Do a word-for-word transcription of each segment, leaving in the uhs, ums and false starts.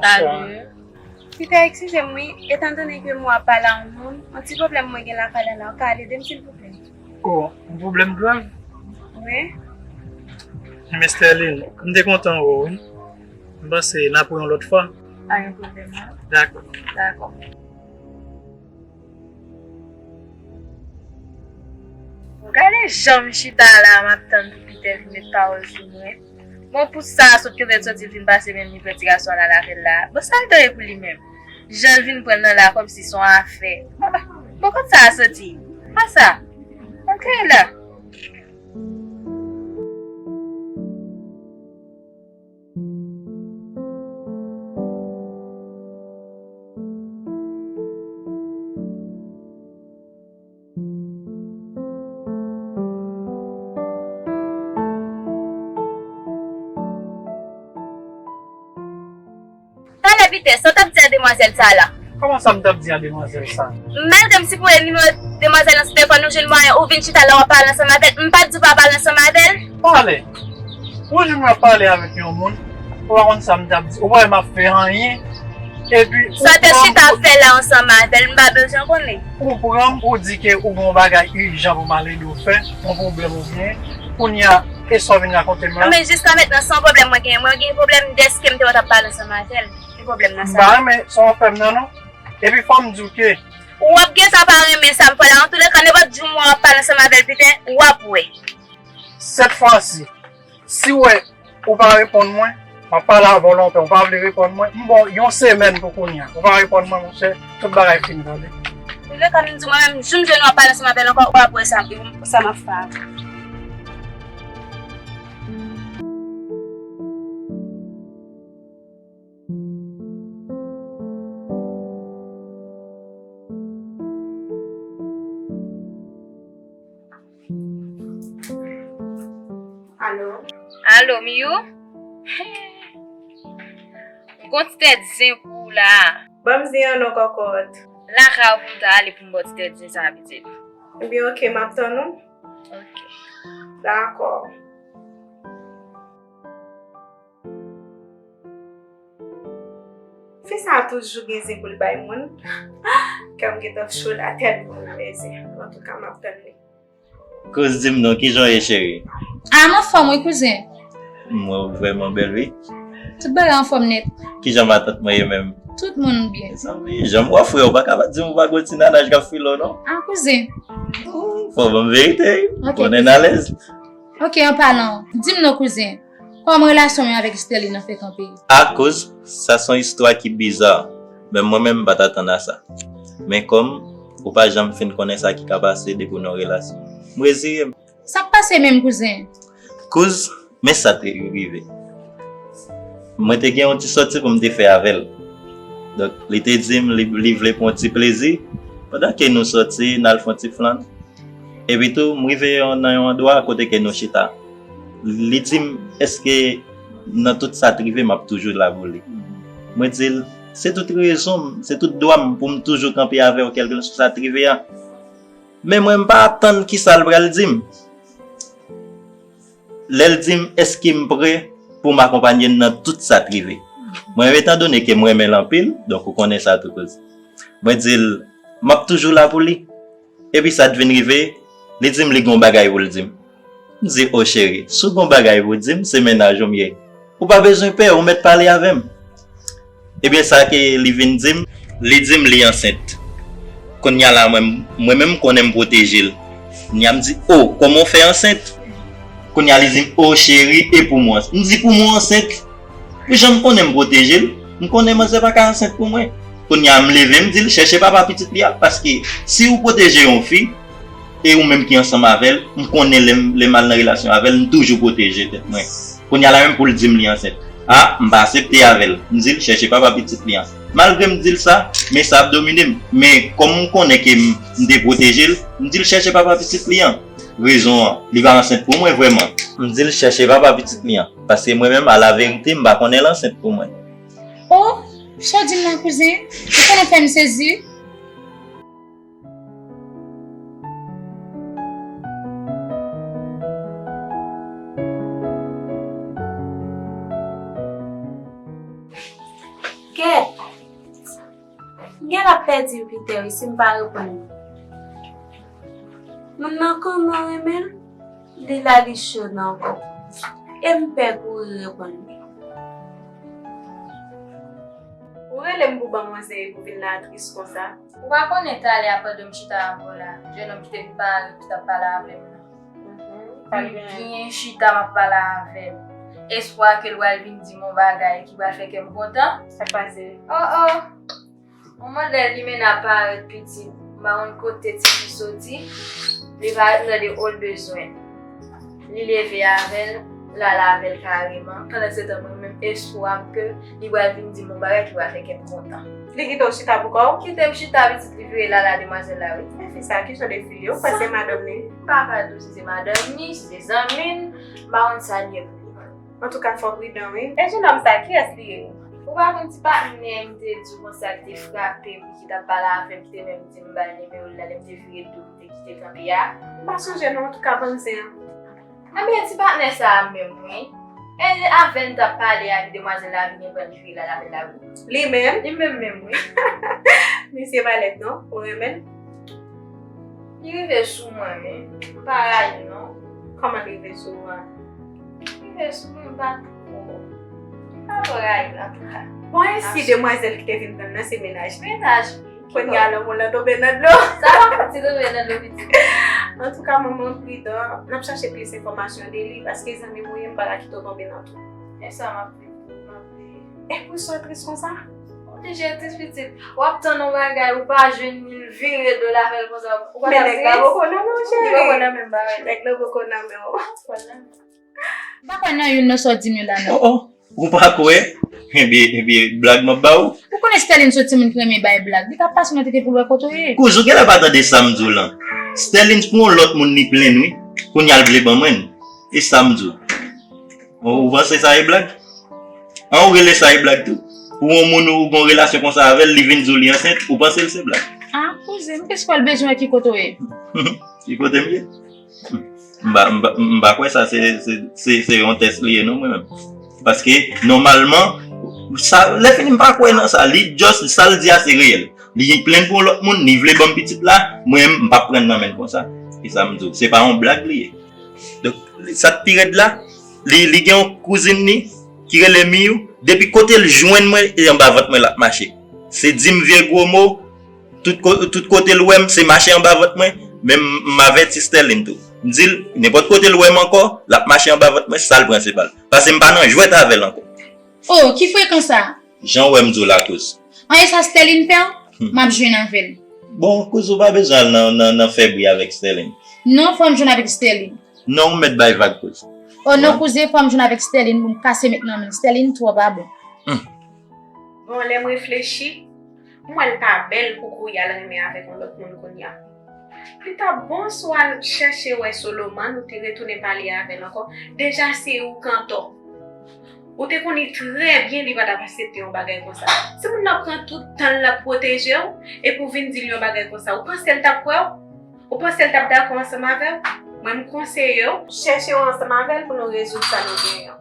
Salut. Peter, eskize m wi, etandone ke mwen ap pale a yon moun, yon ti pwoblèm mwen gen lakay la, la, ou ka al ede m silvouplè? Oh, yon pwoblèm grav? Wi. Men Sterline, m te kontan wè w wi. M panse n ap wè yon lòt fwa. Pa gen pwoblèm non. Dakò. Dakò. Gade jan m chita la, m ap tann pou Peter vin met pawòl sou mwen. Bon, pou sa, sot kote l soti vin pase menm li pran ti gason an al avè l la. Bon, sa l ta ye pou li menm? Jan l vin pran l nan la kòmsi se yon afè. Bon, bon, kot sa a soti? Pa sa. Antre la. Talè Peter, sa w t ap di a demwazèl sa a la? Kòman sa m t ap di a demwazèl sa a? Malgre m sipoze nimewo demwazèl nan sou telefòn ou, jwenn mwayen ou vin chita la w ap pale ansanm avè l, m pa t di w pa pale ansanm avè l? Pale. Ou jwenn mwen ap pale avèk yon moun, ou pa konn sa m t ap di, ou pa wè m ap fè anyen. Epi, sa w te chita ap fè la ansanm avè l, m pa bezwen konnen. Ou pran m pou di ke ou gen yon bagay ijan pou m al ede w fè, yon pwoblèm ou genyen. Kounye a, e sa w vin rakonte m la? Men jiska mentnan, se yon pwoblèm mwen genyen. Mwen gen pwoblèm dèske m te wè w t ap pale ansanm avè l. Ki pwoblèm nan sa? M pa renmen sa w ap fè m nan, non. Epi fò m di w ke. W ap gentan pa renmen sa m fè la. Antouleka, nenpòt jou mwen w ap pale ansanm avè l, Peter, w ap wè. Sèt fwa si, si w wè ou pa reponn mwen, m ap pale avè w lontan, ou pa vle reponn mwen, m ba w yon semèn pou kounye a. Ou pa reponn mwen, monchè, tout bagay fini, tande. Antouleka, m di mwen menm, jou m jwenn w ap pale ansanm avè l ankò, w ap wè sa, sa m ap fè avè w. Alo? Alo, Miyou? M gon ti tèt zen pou ou la. Ban m zen an non, kòkòt. Lakay ou pou m ta ale pou m ba w ti tèt zen sa a, pitit. Ebyen, oke, m ap tann ou. Oke. Dakò. Fi sa a toujou gen zen pou l bay moun. Kè m gentan cho la tèt pou m bay zen. Antouka, m ap tann li. Kouz, di m non, kijan w ye, cheri? A, m anfòm wi, kouzen. M wè w vrèman bèl, wi. Tout bagay anfòm nèt. Kijan matant mwen ye menm? Tout moun byen. Mezanmi, jan m wè frè w, pa ka pa di m ou pa gon ti nanaj k ap file w, non? A, kouzen. Fò w ban m verite, wi. Ok, konnen n alèz. Ok, an palan, di m non, kouzen. Kòman relasyon w avèk Sterline nan fè kanpe? Akoz, sa se yon istwa ki biza. Menm mwen menm, m pa t atann a sa. Men kòm ou pa janm fin konnen sa ki ka pase depi w nan yon relasyon, m reziye m. Sa k pase menm, kouzen? Kouz, men sa te rive. Mwen te gen yon ti sòti pou m te fè avè l. Donk, li te di m li, li vle pran yon ti plezi. Pandan ke nou sòti, n al fè yon ti flann. Epi tou, m rive yon, nan yon andwa kote ke nou chita. Li di m, èske nan tout sa t rive, m ap toujou la pou li? Mwen di l, se tout rezon m, se tout dwa m pou m toujou kanpe avè w, kèlkeswa sa t rive a. Men mwen, m pa atann kisa l pral di m. Lè l di m, èske m prè pou m akonpanye l nan tout sa k rive? Mwen, etandone ke m renmen l anpil, donk ou konnen sa tou, kouz. Mwen di l, m ap toujou la pou li. Epi sa t vin rive, li di m li gon bagay pou l di m. M di, o cheri, si w gon bagay pou w di m, se mennaj ou m ye. Ou pa bezwen pè, ou mèt pale avè m. Ebyen, sa ke li vin di m, li di m li ansent. Kounye a la, mwen, mwen menm, m konnen m pwoteje l. Kounye a, m di, o, kòman w fè ansent? Kounye a, li di m, o, cheri, e pou mwen. M di, pou mwen ansent? Pou jan m konnen m pwoteje l, m konnen manzè pa ka ansent pou mwen. Kounye a, m leve, m di l, chèche papa pitit li a, paske si ou pwoteje yon fi, e ou menm ki ansanm avè l, m konnen lè m, lè m al nan relasyon avè l, m toujou pwoteje tèt mwen. Kounye a la menm pou l di m li ansent. A, m pa aksepte avè l. M di l, chèche papa pitit li an. Malgre m di l sa, men sa ap domine m. Men kòm m konnen ke m, m te pwoteje l, m di l, chèche papa pitit li an. Rezon an, li pa ansent pou mwen vrèman. M di l, chèche papa pitit li an. Paske mwen menm, alaverite, m pa konnen l ansent pou mwen. O, sa w di m nan, kouzen? Ou konnen fè m sezi. Pèdi Peter wi, si m pa reponn li. Moun nan kòman renmen l, li la li cho nan kò. E m pè kouri reponn li. Ou rele m pou ban manzè e pou vin la tris konsa? Ou pa konnen talè a pandan m chita avè w la, jennonm ki te vin pale, ki t ap pale avè m nan. Mhm. Li byen chita, m ap pale avè l. Espwa ke l pral vin di m yon bagay ki pral fè kè m kontan. Sa k pase? Oh, oh. Yon modèl limena parèt pitit, m pa konn kote tifi soti, li parèt m tande o l bezwen. Li leve avè l, l al avè l kareman. Pandansetan, mwen menm espwa m ke li pral vin di m yon bagay ki pral fè kè m kontan. Li kite w chita pou kò w? Kite m chita, pitit, li vire l al a demwazèl la, wi. Men fi sa, ki jan de fi l ye? Ou kwè se madanm li? M pa ka di w si se madanm li, si se zanmi l, m pa konn sa l ye pou li. Antouka, fò w pridan, wi. E jennonm sa, kiyès li ye? Ou pa konn ti patnè m te di w konsa ki te frape m, ki t ap pale avè m, ki te menm di m ba l nimewo l la, lè m te vire do m te kite kanpe a? M pa sonje non, antouka, bann zen an. Ebyen, ti patnè sa a menm, wi. E avè l m t ap pale a, epi demwazèl la vin pran l vire l al avè l la, wi. Li menm? Li menm menm, wi. Misye pa lèd non, ou renmen l? Li rive sou mwen, wi. M pa rayi l non. Kòman l rive sou ou a? Li rive sou mwen, m pa two, m pa two rayi l antouka. Bon, e si demwazèl ki te vin pran l nan se mennaj li? Mennaj li. Kounye a lanmou lan tonbe nan dlo. Sa pa fouti tonbe nan dlo, pitit. Antouka, manman, pridan, n ap chache plis enfòmasyon de li, paske zanmi m ou ye, m pa ka kite w tonbe nan twou. E sa m ap viv tou, m ap viv. E pou sa w tris konsa? Oblije tris, pitit. W ap tann yon bagay, ou pa jwenn li, l vire do l avè l konsa. Ou pa t ap tris? Men nèg la poko nan men w, cheri. Li poko nan men m, ba wè. Nèg la poko nan men w. Poko nan men m. M pa kwè nan youn nan sa w di m yo la non. Oh, oh. Ou pa kwè? Ebyen, ebyen, blag m ap ba ou. Ou konnen Sterline se yon timoun ki renmen bay blag. Li t ap pase nan tete pou l wè kote w ye. Kouz, ou genlè pa tande sa m di w lan. Sterline pou yon lòt moun li plenn wi. Kounye a l vle ban mwen l. E sa m di w. Ou, ou panse sa e blag? An, ou rele sa e blag tou? Pou yon moun ou gen yon relasyon konsa avè l, li vin di w li ansent, ou panse l se blag? Ah, kouzen, m plis kwè l bezwen wè ki kote w ye. Ki kote m ye? M pa, m pa, m pa kwè sa se, se, se, se yon tès li ye non, mwen menm. Paske, nòmalman, sa, lè fini m pa kwè nan sa. Li just, sa l di a se reyèl. Li plenn pou yon lòt moun, li vle ban m pitit la, mwen menm, m p ap pran l nan men l konsa. E sa m di w, se pa yon blag li ye. Donk, sa k pi rèd la, li, li gen yon kouzin li ki rele Miyou. Depi kote l jwenn mwen, e anba vant mwen l ap mache. Se di m vye gwo mo, tout ko-, tout kote l wè m, se mache anba vant mwen. Men m, m avèti Sterline tou. M di l, nenpòt kote l wè m ankò, l ap mache anba vant mwen, sa l pran se bal. Paske m pa nan jwèt avè l ankò. Oh, ki frekan sa? Jan w wè m di w la, kouz. An, e sa Sterline fè w? Hmm. M ap jwenn avè l. Bon, kouz, ou pa bezwen al nan, nan, nan fè bri avèk Sterline. Non, fò m jwenn avèk Sterline. Non, ou mèt bay vag, kouz. Oh non, kouzen, fò m jwenn avèk Sterline pou m kase met nan men l. Sterline twò pa bon. Hmm. Bon, lè m reflechi, m wè l pa bèl pou kouri al renmen avèk yon lòt moun kounye a. Li t ap bon si w al chèche wè Solomon, ou te retounen pale avè l ankò. Deja se ou k antò. Ou te konnen trè byen li pa t ap aksepte yon bagay konsa. Si moun nan pran tout tan l l ap pwoteje w, epi w vin di l yon bagay konsa, ou panse l t ap kwè w? Ou panse l t ap dakò ansanm avè w? Mwen, m konseye w, chèche w ansanm avè l pou nou rezoud sa nou genyen an.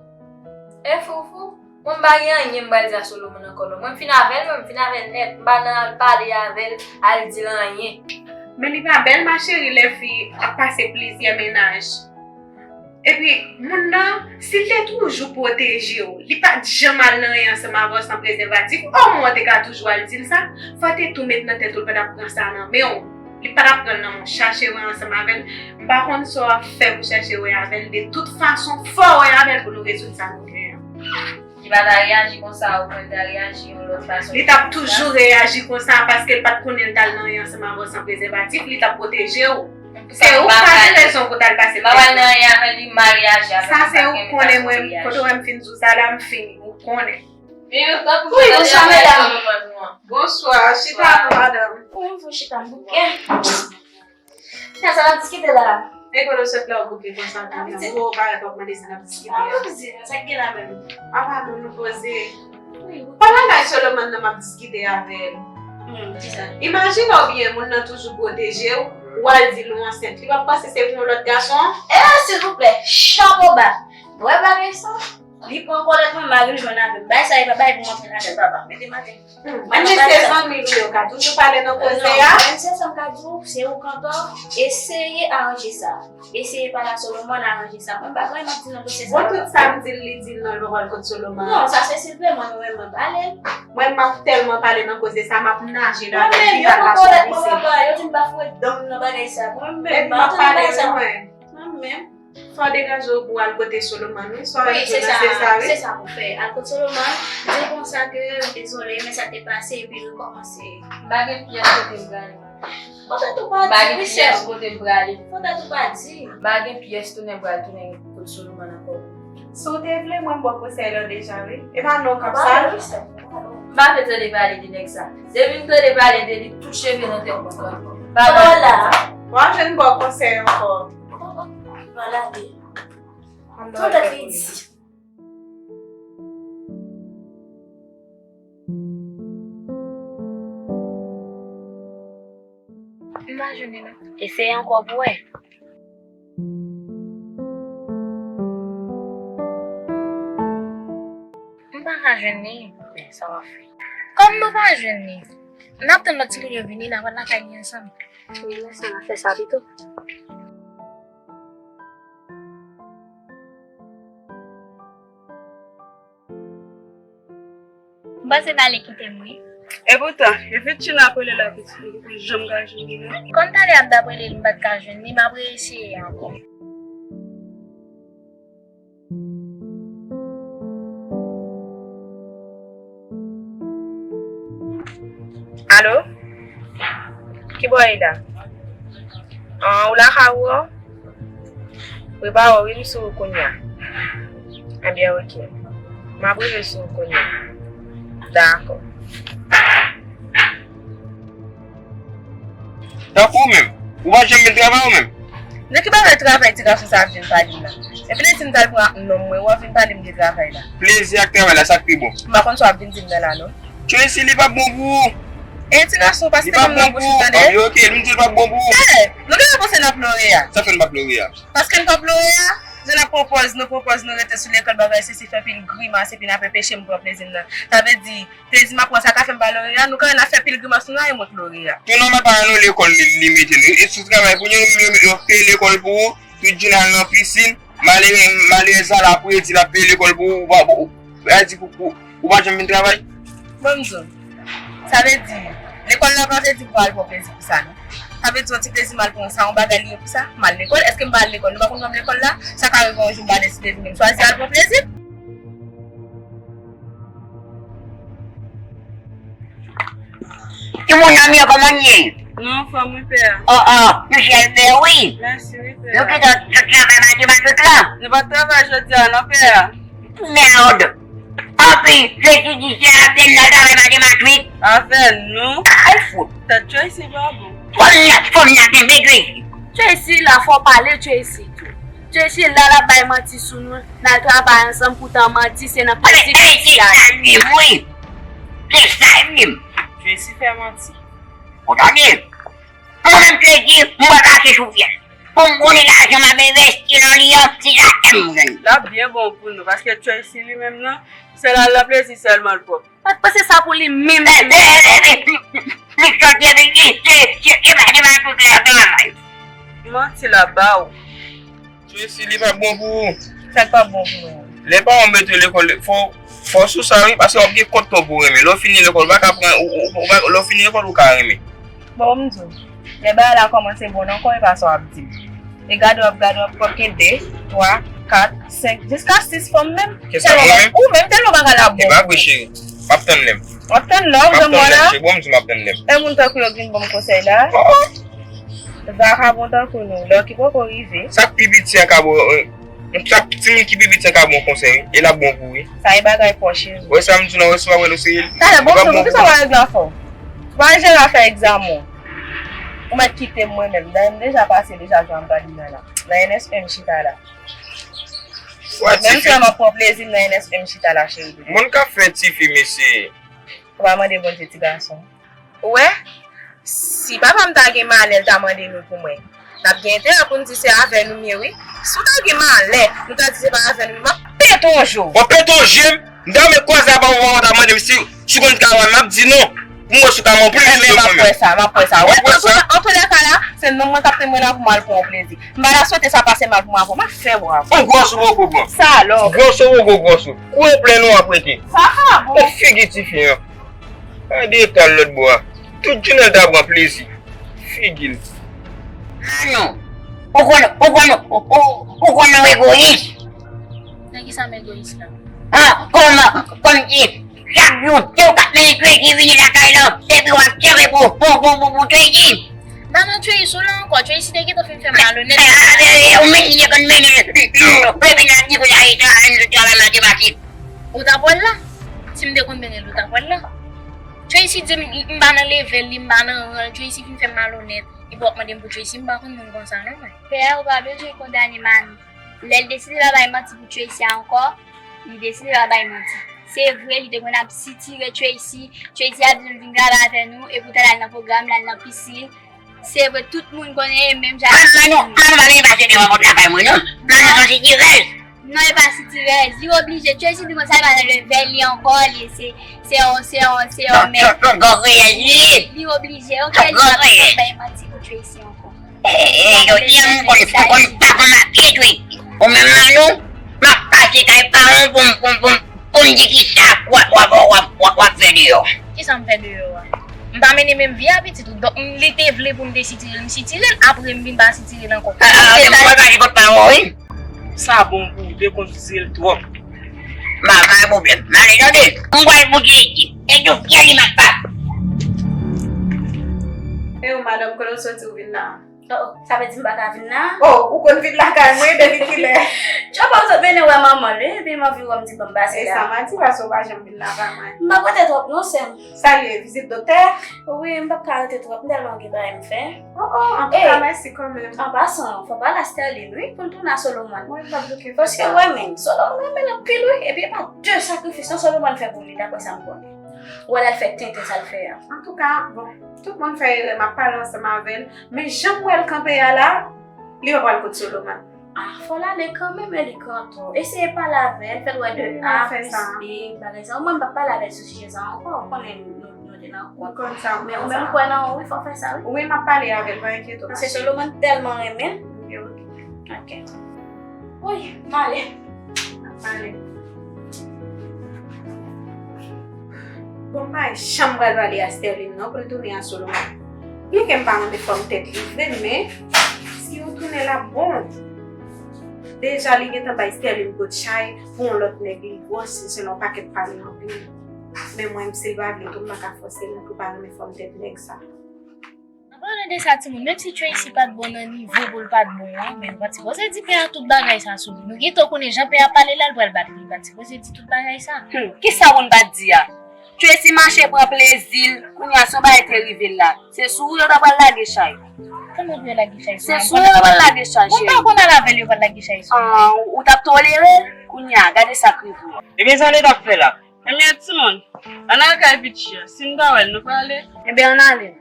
E Foufou, mwen m pa gen anyen m pral di a Solomon ankò non. Mwen m fin avè l, mwen m fin avè l nèt. M pa nan al pale avè l, al di l anyen. Men li pa bèl, ma chérie, lè fi ap pase plizyè mennaj. Epi, moun nan, si l te toujou pwoteje w, li pa t janm al nan anyen ansanm avè w san prezèvatif, omwen w te ka toujou al di l sa, fò w te tou met nan tèt ou l pa t ap pran sa nan men w. Li pa t ap pran l nan men w, chache wè ansanm avè l. M pa konn sa w ap fè pou chèche wè avè l. De tout fason, fò w wè avè l pou nou rezoud sa nou genyen an. Li pa ta reyaji konsa, ou kwè l ta reyaji yon lòt fason? Li t ap toujou reyaji konsa, paske l pa t konnen l t al nan anyen ansanm avè w san prezèvatif, li t ap pwoteje w. Se ou k pa gen rezon pou w t al pase. M pa pral nan anyen avè li, m mal reyaji avè l. Sa se ou k konnen, mwen, kote w wè m fin di w sa la, m fini, ou konnen. Wi, bonswa, medam. Bonswa, chita pou madanm. Wi, m fè chita, m bouke. Sa, sa n ap diskite la? E kote w sot la w bouke konsa, ah, pitit. Ou parèt w ap mande sa n ap diskite a. Ah, pitit, sa k gen la menm? Apa nou, nou poze. Wi, wi. Pa bagay Solomon nan m ap diskite avè l. Hmm, ki sa? Imajine w byen, moun nan toujou pwoteje w, w al di l ou ansent. Li p ap panse se pou yon lòt gason? Eh, silvouplè, chapo ba. Nou wè bagay sa? Li pran kòlèt mwen, mari m jwenn avè m. Bagay sa e pa bagay pou m antre ladan l, papa. Mete m atè. Mwen menm se zanmi nou yo ka toujou pale nan koze a. Non, menm se sa m ka di w, se ou k antò. Eseye aranje sa. Eseye pale a Solomon aranje sa. Mwen pa gen anyen m ap di nan dosye sa. Bon, tout sa m di l, li di l non, l pa pral kot Solomon. Non, sa se Silve, mwen menm mwen pale. Mwen m ap tèlman pale nan koze sa, m ap naje ladan l. Mwen menm, yo pran kòlèt mwen, papa, yo di m pa foure dan m nan bagay sa. Mwen menm, m pa antre nan bagay sa. Mwen menm. Fò w degaje w pou w al kote Solomon, wi. Sa w ap di w la, se sa, wi. Se sa pou fè. Al kot Solomon, di l konsa ke dezole, men sa te pase, epi rekòmanse. M pa gen pyès kote m prale. Fò tèt ou pa di, wi, sè m. M pa gen pyès kote m prale. Fò tèt ou pa di. M pa gen pyès tounen m pral tounen kot Solomon ankò. Si w te vle, mwen m ba w konsèy la deja, wi. E pa non k ap sal. M pa vle tande pale de nèg sa. Depi m tande pale de li, tout cheve nan tèt mwen kanpe. Pa pale de sa. W ap jwenn ba w konsèy ankò. Malade. Tout tèt li di. M pa jwenn li non. Eseye ankò pou wè. M pa ka jwenn li. Men sa w ap fè. Kòm nou pa jwenn li, n ap tann lòt ti moun yo vini, n a pral lakay li ansanm. Wi, men sa n a fè sa pito. M panse Dale kite m, wi. Epoutan, e Vitina ap rele la pitit, m poko janm ka jwenn li non. Kòm Dale ap t ap rele l, m pa t ka jwenn li, m ap reeseye ankò. Alo? Kibò w ye la? An, ou lakay ou an? Prepare w wi, m sou ou kounye a. Ebyen, oke. M ap rive sou ou kounye a. Dakò. Tankou ou menm. Ou pa janm vin travay ou menm. Nan ki bagay travay ti gason sa ap vin pale m la? Se plezi m t al pran ak nonm mwen, ou ap vin pale m de travay la. Plezi ak travay la, sa k pi bon? M pa konn sa w ap vin di m nan la non. Tracy, li p ap bon pou ou. E ti gason, paske m nan bouch ou, tande? Li p ap bon pou ou. Oke, oke, li di l p ap bon pou ou. Tande, nou genlè panse n ap lore a. Sa fè n p ap lore a? Paske n p ap lore a? Jan n ap pran pòz nou, pran pòz nou rete sou lekòl, bagay sesi, fè pil grimas, epi n ap enpeche m pran plezi m nan. Sa vle di, plezi m ap pran sa ka fè m pa lore a, nou kanpe n ap fè pil grimas, nou rayi m wont lore a. Tou nòmal pa nan lekòl li, li mete nou. E sou travay pou nou, nou, nou, nou peye lekòl pou ou, tout jounen al nan pisin, malere, malerèz la, l ap redi, l ap peye lekòl pou ou, ou pa, ou, ou, ou pa janm vin travay? Bon, m di w, sa vle di, lekòl la pa vle di pou al pran plezi pou sa, non. Sa vle di, yon ti plezi m al pran sa, yon bagay li ye pou sa, m al lekòl. Èske m pa al lekòl? Nou pa konn nonm lekòl la? Sa ka rive yon jou m pa deside vini, m chwazi al pran plezi. Timoun nan m yo, kòman n ye? Nou anfòm wi, pè a. O, o, nou chèlbè wi. Mèsi wi, pè a. Nou gentan sot travay matematik la? Nou pa t travay jodi a non, pè a. Mèd! Anpi, Tracy di se avè n l al travay matematik. Avè nou? Al fout! Tèt Tracy pa bon. Fanm nan, fanm nan kenbe Tracy. Tracy la, fò w pale Tracy tou. Tracy la, l ap bay manti sou nou. N al travay ansanm, poutan manti se nan plezi Tracy a ye. Se sa l menm, wi. Se sa l menm. Tracy fè manti. Ou tande? Mwen menm Tracy, m pral kache sou fyèl. Pou m konnen lajan m ap envesti nan li an, se la m jwenn. L ap byen bon pou nou, paske Tracy li menm nan, se l al nan plezi sèlman l pwòp. Mwen t panse sa pou li menm. Li sòti epi li, li, li sòti epi li, se, se, se pa, se pa tout lè travay. Manti l ap ba w. Tracy, li p ap bon pou ou. Sa k p ap bon pou mwen? Lè paran w mete w lekòl, fò, fò w sou sa wi, paske w ap gen kont tan pou w renmen. Lè w fini lekòl, ou pa ka pran, ou, ou, ou pa, lè w fini lekòl, ou ka renmen. Bon, m di w, lè bagay la kòmanse bon nan kò w, e pa sa w ap di m. E gade w ap gade w ap pran ke de, twa, kat, senk, jiska sis fanm menm. Tèlman ou menm, tèlman bagay la bon. E pa vre, cheri. M ap tann lè m. W ap tann lè w, m ap tann lè m, cheri. Bon, m di m ap tann lè m. E moun tankou yo k vin ban m konsèy la. Oh, oh. Vakabon tankou nou, lè w ki poko rive. Sa k pi piti an ka bon, eh, sa k, timoun ki pi piti an ka bon konsèy, e l ap bon pou ou wi. Sa e bagay fò, cheri. Wè sa m di w lan, wè si w ap wè l o serye. Talè, bon, poukisa w pa regle afè w? Ou pa jere afè egzamen w. Ou mèt kite m mwen menm. Dayè m deja pase deja jan m pral li nan la. Nan N S M chita la. Menm si m ap pran plezi m nan N S M chita la, cheri. Moun k ap fè tifi, mesye. Ou pa mande Bondye ti gason. Ou wè, si papa m ta gen malè, l ta mande nou pou mwen. N ap gen enterè pou n di se avè nou m ye wi. Si w ta gen malè, nou ta di se pa avè nou m ye, m ap pete pete w je w. W ap pete w je m? M ta renmen kwaze avè w, w ta mande m si, si w konn travay, m ap di non. Pou m wè si w ka montre plis. Ebyen, m ap wè sa, m ap wè sa. Wè, w ap wè sa. Antoulèka la, se nonm mwen k ap temwen nan pou m al pran yon plezi. M pa ta swete sa pase mal pou mwen avè w. M ap fè w avè w. On gwòs ou poko pran. Salòp. Gwòs ou poko gwòs ou. Kouri plen nou ap rete. Sa pa bon. On figi tifi an. Gade eta l lòt bò a. Tout jounen l ta pran plezi. Figi l. Manou, ou konn, ou konn, ou, ou, ou konn ou egoyis. Nan kisa m egoyis la? Ah, kòman, kòmsi, chak jou, se ou k ap mennen Tracy vini lakay lan, epi w ap chèche pou, pou, pou, pou, pou Tracy. M pa nan Tracy la ankò, Tracy te gentan fin fè malonèt. Eh, eh, eh, ou menm ki te konn mennen l, epi nan di pou l ale travay, travay matematik. Ou t ap wè l la? Si m te konn mennen l, ou t ap wè l la. Tracy di m, m, m pa nan level li, m pa nan ran l, Tracy fin fè m malonèt. Epi w ap mande m pou Tracy, m pa konn moun konsa non, mwen. Pè a, ou pa bezwen kondane Manou. Lè l deside pa bay manti pou Tracy ankò, li deside pa bay manti. Se vre, li te konn ap sitire Tracy. Tracy ap di l vin travay avè nou, epoutan l al nan pwogram, l al nan pisin. Se vre, tout moun konnen e menm jan. An, Manou, Manou pa vin pase devan pòt lakay mwen non. Manou se yon sitirèz. Non, e pa sitirèz. Li oblije. Tracy di konsa, li pa nan level li ankò, li se, se yon, se yon, se yon mèt. Yon, yon, yon gran reyèz li ye. Li oblije, ok, li pa bay manti pou Tracy ankò. Eh, eh, jodi a m konn, m konn pa konn ap etwi. Ou menm Manou, m ap pase kay paran w pou m, pou m, pou m, pou m di kisa w ap, w ap, w ap, w ap, w ap, w ap fè deyò. Kisa m fè deyò a? M pa mennen menm vi a pitit ou. Donk, m, li te vle pou m te sitire l, m sitire l, apre m vin pa sitire l ankò. Ah, ah, se sa. M pral pale kot paran w, wi. Sa bon pou ou, te konn sitire l twòp. M pa, pa gen pwoblèm. M ale tande. M pral pou di isit. E tou fyè li m ap pase. E ou, madanm, kote w soti ou vin la? Oh, oh, sa vle di m pa ka vin la? Oh, ou konn vin lakay mwen depi kilè? Tchòpa, ou sot mennen wè manman l, wi, epi m anvi wè m di ban m pase la. E sa m a di, paske ou pa janm vin lakay mwen. M pa pote twòp non, sè m. Sa l ye, vizit doktè? Wi, m p ap ka rete twòp, m tèlman gen bagay m fè. Oh, oh, antouka, mèsi kanmenm. An pasan, fò pale a Sterline, wi, pou l tounen a Solomon. Mwen p ap bloke fè sa. Paske, wè, men, Solomon renmen l anpil, wi, epi e pa de sakrifis non Solomon fè pou li, daprè sa m konnen. Ou wè l al fè tenten sa l fè a. Antouka, bon, tout moun fè erè, m ap pale ansanm avè l, men jan m wè l kanpe a la, li pa pral kot Solomon. Ah, fò l ale kanmenm, men li gran twòp. Eseye pale avè l, fè l wè de A plis B, bagay sa. Mwen, m p ap pale avè l sou sijè sa ankò, ou konnen nou, nou te nan kont. Ou konn sa, ou konn sa. Men ou menm kwè nan ou, wi, fò w fè sa, wi. Wi, m ap pale avè l, pa enkyete w. Paske Solomon tèlman renmen l. Wi, wi. Ok. Wi, m ale. M ap pale. Bon, m pa janm pral pale a Sterline non, pou l tounen a Solomon. Byenke m pa renmen fòm tèt li vre, men si yo tounen l ap bon. Deja, li gentan bay Sterline bout chay pou yon lòt nèg, li gwòs, li se yon pakèt pale anpil. Men mwen, si l pa vle tou, m pa ka fòse l non pou l pa renmen fòm tèt nèg sa. An palan de sa, timoun, menm si Tracy pa t bon nan nivo pou l pa t bon an, men nou pa t sipoze di pè a tout bagay sa sou li. Nou gentan konnen jan pè a pale la, l pral bat li, li pa t sipoze di tout bagay sa. Hmm, kisa moun pa t di a? Tracy mache pran plezi l, kounye a se yon bagay te rive l la. Se sou ou yo ta pral lage chay. Kòman pou yo lage chay sou mwen? Se sou ou yo ta pral lage chay, cheri. Mwen pa konn al avè l, yo pral lage chay sou mwen. Ah, ou t ap tolere l? Kounye a, gade sa k rive w. Ebyen, sa nou t ap fè la? Ebyen, timoun, ann al kay Pitchi a. Si n pa wè l, nou prale? Ebyen, ann ale.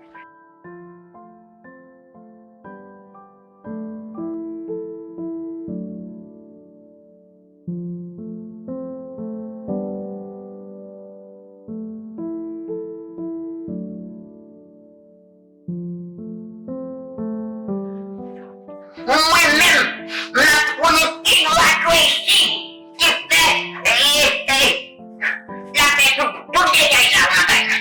Mwen menm, m ap konnen ki dwa Tracy ki fè, e, e, l ap fè tout, tout detay sa nan kay la.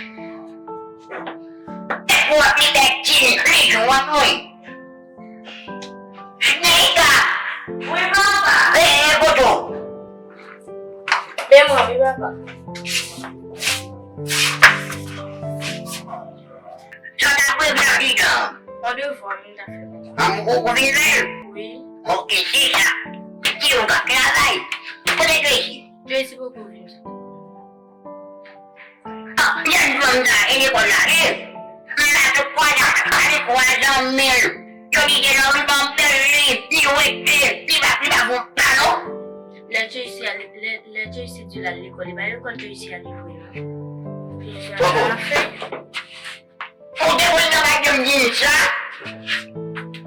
Tèt ou ap li bèk timoun, li jwant mwen. Neita! Wi, papa! E, e, kote w? Devan, wi, papa. Sa w ta previ aksidan an? Yon devwa m ta fè. An, ou, ou vin fè l? Wi. Oke, se sa. Di w pa travay. Kote Tracy? Tracy poko vin. Ah, jèn fanm sa, e lekòl la, e? Men la, se kwa zan, se kwa zan mil. Yo di se lòm ban bèl li, li wete, li pa, li pa gon pa non. Lè Tracy al, lè, lè Tracy di l al lekòl, e pa lekòl Tracy al li vre non. Tracy al nan fè. Ou te konn nan pa janm di m sa?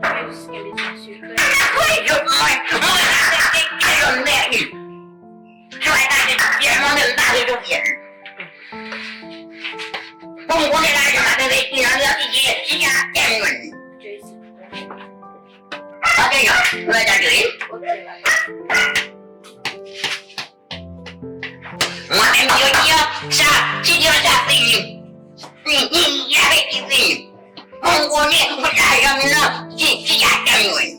Mwen jis kenbe sa sekrè. Mwen, mwen, mwen, mwen, mwen, mwen, mwen, mwen, mwen, mwen, Ok, non, nou va tann yo, wi. Mwen menm, jodi a, sa, si Dye sa fini. Fini, avèk li fini. Mwen konnen, mwen ta janm nan, si, si sa tann mwen.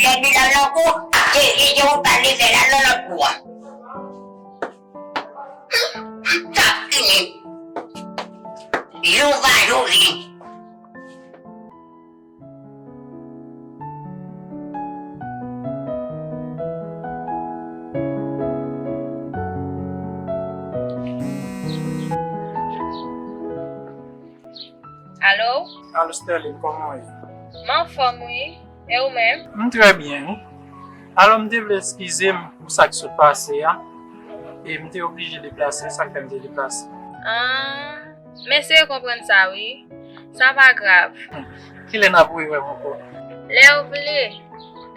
Lè bilan nan kou, se, se, se ou pale fè la nan lòt kou a. Sa fini. Jou pa jou vini. Alo? Alo, Sterline, kòman w ye? M anfòm, wi. E ou menm? M trè byen, wi. Alò, m te vle eskize m pou sa k sot pase a. E m te oblije deplase, sa k fè m te deplase. Ah, m eseye konprann sa, wi. Sa pa grav. Kilè n ap rewè m ankò? Lè w vle.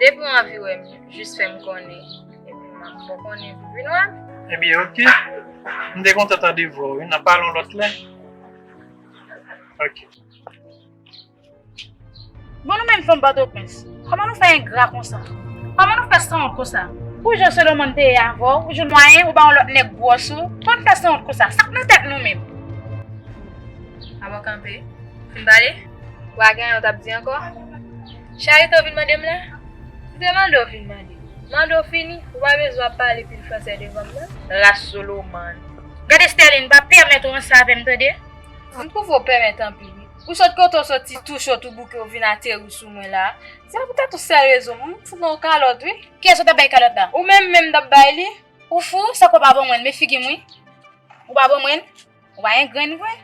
Depi w anvi wè m, jis fè m konnen. Epi m ap fè w konnen pou vin wè m. Ebyen, oke. M te kontan tande vwa w, wi. N ap pale yon lòt lè. Oke. Bon, nou menm fanm Pòtoprens, kòman nou fè engra konsa? Kòman nou fè sanwont konsa? Pou jan Solomon te ye avè w, ou jwenn mwayen, ou ba yon lòt nèg gwòs ou, kòman nou fè sanwont konsa? Sa k nan tèt nou menm? Abò kanpe, fin pale. Ou pa gen anyen w t ap di ankò? Charito vin mande m la? M te mande w vin mande. Mande w fini, ou pa bezwen ap pale pil fransè devan m, non. Ras Solomon. Gade Sterline, m pa pèmèt ou ranse avè m, tande? M twouve w pèmèt anpil, wi. Ou sot kote w soti tou cho tou bouke w vin ateri sou mwen la. Se poutèt ou sèl rezon m fout nan yon kalòt, wi. Kiyès ou t ap bay kalòt la? Ou menm menm m t ap bay li. Ou fou, sa k w pa ban mwen, men figi m, wi. Ou pa ban mwen, ou pa gen grenn vre.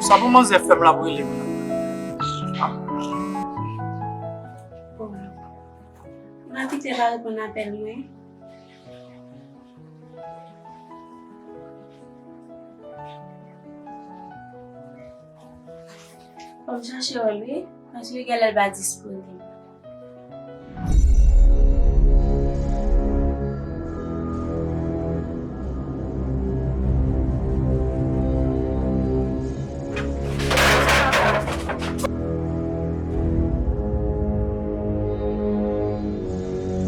Sa pou manzè fè m l ap rele m la. Bon. M ap kite pa reponn apèl mwen. Fò m chache wè l, wi, paske genlè l pa disponib.